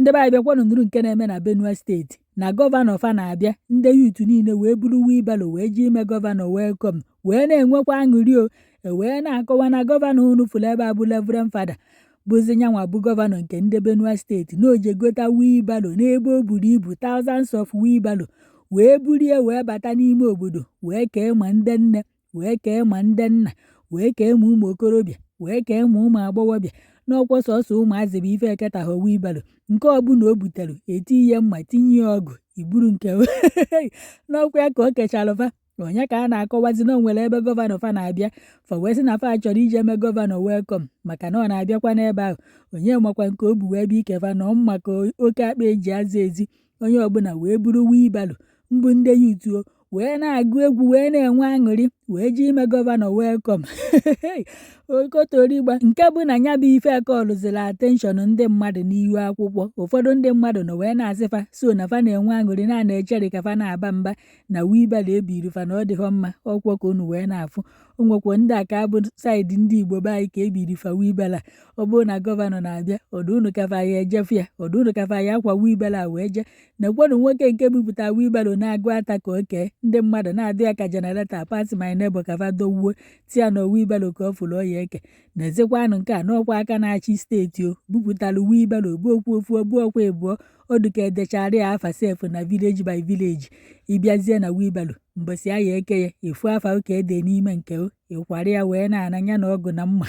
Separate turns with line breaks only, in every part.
Ndị be anyị, bịakwanụ nụrụ nke na-eme na Benue Steeti na gọvanọ fa na-abịa. Ndị youth niile wee buru wheelbarrow wee jee ime gọvanọ welcome, wee na-enwekwa aṅụrị o. E wee na-akọwa na gọvanọ unu fụrụ ebe a bụ Reverend Fada, bụzi nyanwa bụ gọvanọ nke ndị Benue Steeti, na o je gota wheelbarrow n'ebe o buru ibu, thousands of wheelbarrow, wee burie wee bata n'ime obodo, wee kee ma ndị nne, wee kee ma ndị nna, wee kee ma ụmụ okorobịa, wee kee ma ụmụ agbọghọbịa. N'ọkwa sọsọ ụmụazị bụ ife eketahụ wheelbarrow. Nke ọbụla o butere, etinye mma, tinye ya ọgụ, iburu nke n'ọkwa ya ka o kechalụ fa. Onye ka a na-akọwazi na o nwere ebe gọvanọ fa na-abịa, fa wee sị na fa chọrọ ije mee gọvanọ welcome, maka na ọ na-abịakwa n'ebe ahụ. Onye makwa nke o bu wee bịa ike fa nọ mma ka oke akpa eji aza ezi. Onye ọbụla wee buru wheelbarrow mbụ, ndị youth o wee na-agụ egwu, wee na-enwe aṅụrị, wee jee ime gọvanọ welcome. Okotorigba nke bụ na ya bụ ife callụziri attention ndị mmadụ n'ihu akwụkwọ. Ụfọdụ ndị mmadụ nọ wee na-asị fa so na fa na-enwe aṅụrị na na-echere ka fa na-aba mba na wheelbarrow ebiri fa na ọ dịghọ mma. Ọkwọ ka unu wee na-afụ, o nwekwa ndị a ka bụ side ndị Igbo be anyị ka ebiri fa wheelbarrow. Ọ bụrụ na gọvanọ na-abịa, ọdụ unu kafa ya ejefu ya, ọdụ unu kafa ya akwa wheelbarrow a wee jee. Nekwanụ nwoke nke bupụta wheelbarrow na-agụ ata ka o kee ndị mmadụ, na-adị ya ka generator pass my neighbor, ka fa dọwuo tia na wheelbarrow ka ọ fụrụ ọya eke. N'ezikwanụ nke a n'ọkwa aka na-achị steeti o bupụtalụ wheelbarrow bụ okwu ofu bụ ọkwa ịbụọ ọdụ ka edechara ya afa sef na village by village. Ịbịazie na wheelbarrow mbọsị aya eke ya, efu afa ụka ede n'ime nke o ịkwara ya wee na-ana ya na ọgụ na mma.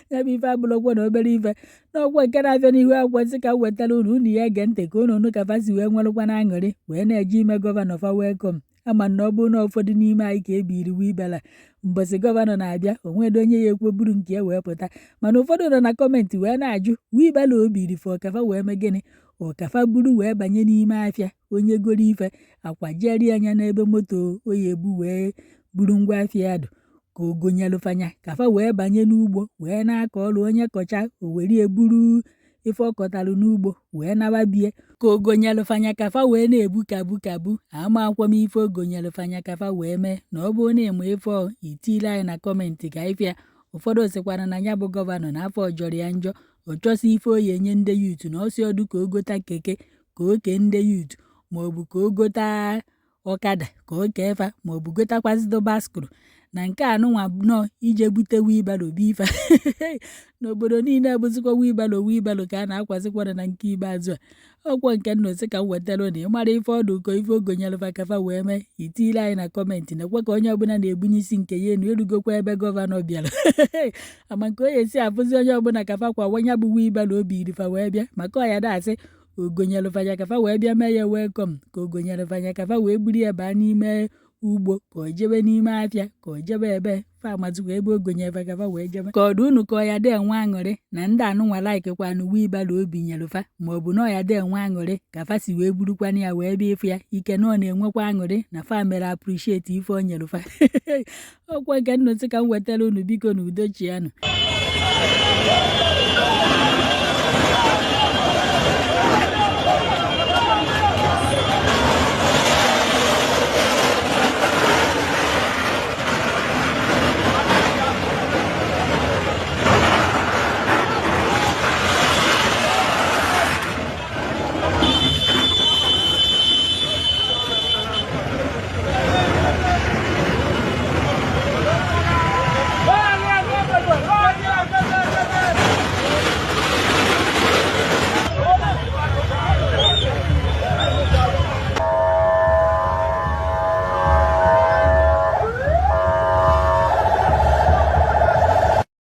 Ya bụ ife abụrụkwa na obere ife n'ọkwa nke na-abịa n'ihu akwụkwọ nsị ka m wetara unu. Unu ya ege ntị ka unu nụ ka fa si wee nwerụkwa na aṅụrị wee na-eje ime gọvanọ fa welcome. Ama na ọ bụrụ na ụfọdụ n'ime anyị ka ebiri wheelbarrow mbọsị gọvanọ na-abịa, onwedo onye ya ekwe buru nke ya wee pụta. Mana ụfọdụ nọ na comment wee na-ajụ, wheelbarrow o biri fa ọkafa wee mee gịnị? Ọkafa buru wee banye n'ime afịa, onye goro ife akwajeri anya n'ebe moto oyi ebu wee buru ngwa afịa ya dụ, ka o gonyelụfanya ka fa wee banye n'ugbo wee na-akọ ọrụ, onye kọcha o were eburu ife ọ kọtalụ n'ugbo wee naba bie, ka o gonyelụfanya ka fa wee na-ebu kabu kabu. Ama akwọ m ife o gonyelụfanya ka fa wee mee. Na ọ bụrụ na ịma ife ọ itile anyị na comment ka ifịa. Ụfọdụ sịkwara na ya bụ gọvanọ na afọ jọrọ ya njọ, ọ chọsị ife oyi enye ndị youth, na ọsị ọdụ ka o gota keke ka o kee ndị youth, maọbụ ka o gota ọkada ka o kee fa, maọbụ gotakwazido bicycle. Na nke anụnwa nọ ije bute wheelbarrow bụ ife n'obodo niile bụzikwa wheelbarrow wheelbarrow ka a na-akwazikwana na nke ikpeazụ a. Ọkwọ nke nnọsị ka m wetara na ịmara ife ọdụ ụkọ ife ogonyere fa ka fa wee mee, itile anyị na comment. Na-ekwe ka onye ọbụla na-ebunye isi nke ya enu erugokwa ebe gọvanọ bịara, ama nke onye esi afụzi onye ọbụla ka fa kwa wanya bụ wheelbarrow obi iri fa wee bịa, maka ọya dasị ogonyere fanya ka fa wee bịa mee ya welcome, ka ogonyere fanya ka fa wee buru ya baa n'ime ugbo, ka o jebe n'ime afịa, ka o jebe ebe fa amazikwa ebe ogonyere fa ka fa wee jebe. Ka ọdụ unu ka ọ ya dị enwe aṅụrị na ndị anụnwa likekwanụ wheelbarrow obi nyere fa, maọbụ na ọ ya dị enwe aṅụrị ka fa si wee burukwana ya wee bịa ịfụ ya ike, na ọ na-enwekwa aṅụrị na fa mere appreciate ife o nyere fa. Ọkwa nke nnụsị ka m wetara unu. Biko na udo chianụ.